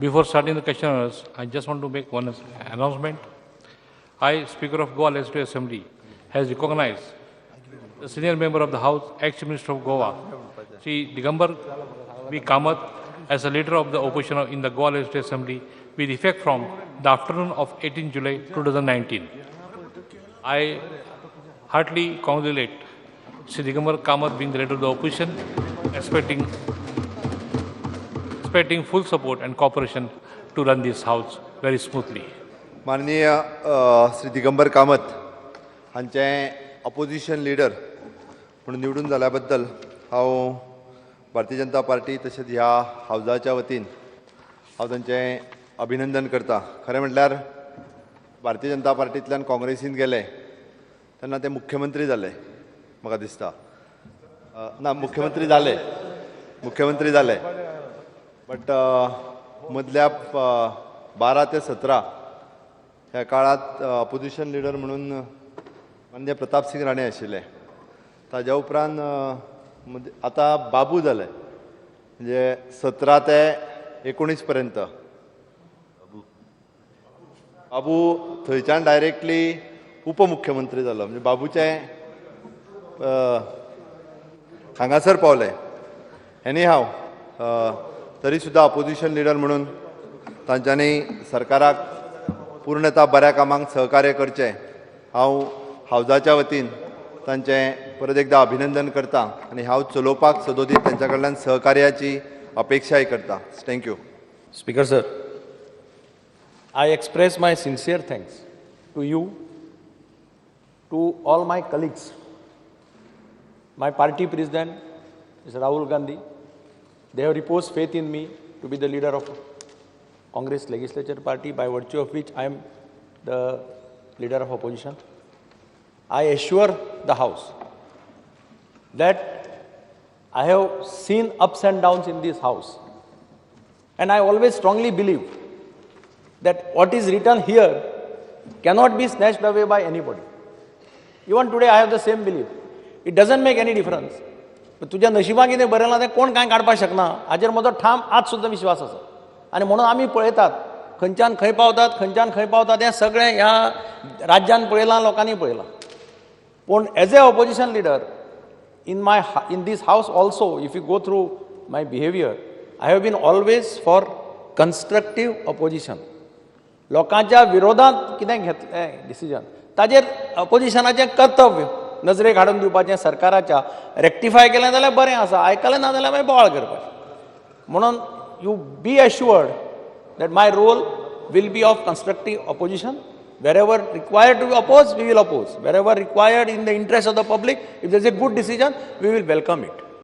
Before starting the question hours, I just want to make one announcement. I, Speaker of Goa Legislative Assembly, has recognized the senior member of the House, ex-Minister of Goa, Sri Digambar V. Kamath, as the leader of the opposition in the Goa Legislative Assembly with effect from the afternoon of 18 July 2019. I heartily congratulate Sri Digambar Kamath being the leader of the opposition, expecting full support and cooperation to run this house very smoothly. माननीय श्री दिगंबर कामत हांचें opposition leader म्हणून निवडून जाल्या बद्दल हांव Bharatiya Janata party तशेंच ह्या हावजाच्या वतीन हांव तांचें अभिनंदन करता. खरें म्हटल्यार भारतीय जनता पार्टींतल्यान काँग्रेसीन गेले तेन्ना ते मुख्यमंत्री जाले, म्हाका दिसता. ना, मुख्यमंत्री जाले, मुख्यमंत्री जाले, बट मदल्या 12 ते 17 ह्या काळांत ऑपोजिशन लिडर म्हणून माननीय प्रताप सिंग राणे आशिल्ले. ताज्या उपरांत आतां बाबू जाले, म्हणजे 17 ते 19 पर्यंत बाबू, थंयच्यान डायरेक्टली उपमुख्यमंत्री जालो. म्हणजे बाबूचें हांगासर पावले. एनी हाव, तरी सुद्दां ऑपोजिशन लिडर म्हणून तांच्यांनी सरकाराक पूर्णता बऱ्या कामांक सहकार्य करचें. हांव हावजाच्या वतीन तांचें परत एकदां अभिनंदन करता आनी हांव चलोवपाक सदोदीत तांच्या कडल्यान सहकार्याची अपेक्षाय करता. Thank you. Speaker sir, I express my sincere thanks to you, to all my colleagues, my party president, Mr. Rahul Gandhi. They have reposed faith in me to be the leader of Congress Legislature Party, by virtue of which I am the leader of opposition. I assure the House that I have seen ups and downs in this House. And I always strongly believe that what is written here cannot be snatched away by anybody. Even today, I have the same belief. It doesn't make any difference. तुज्या नशिबाक कितें बरयलां तें कोण कांय काडपाक शकना, हाजेर म्हजो ठाम आज सुद्दां विश्वास आसा. आनी म्हणून आमी पळयतात खंयच्यान खंय पावतात, खंयच्यान खंय पावतात, हें सगळें ह्या राज्यान पळयलां, लोकांनी पळयलां. पूण as a opposition leader in this house also, if you go through my behaviour, I have been always for constructive opposition. लोकांच्या विरोधात कितें घेतलें डिसिजन, ताजेर अपोजिशनाचें कर्तव्य नजरेक हाडून दिवपाचें सरकाराच्या. रेक्टिफाय केलें जाल्यार बरें आसा, आयकलें ना जाल्यार मागीर बोवाळ करपाचें. म्हणून you be assured that my role will be of constructive opposition. Wherever required to oppose, we will oppose. Wherever required in the interest of the public, if there is a good decision, we will welcome it.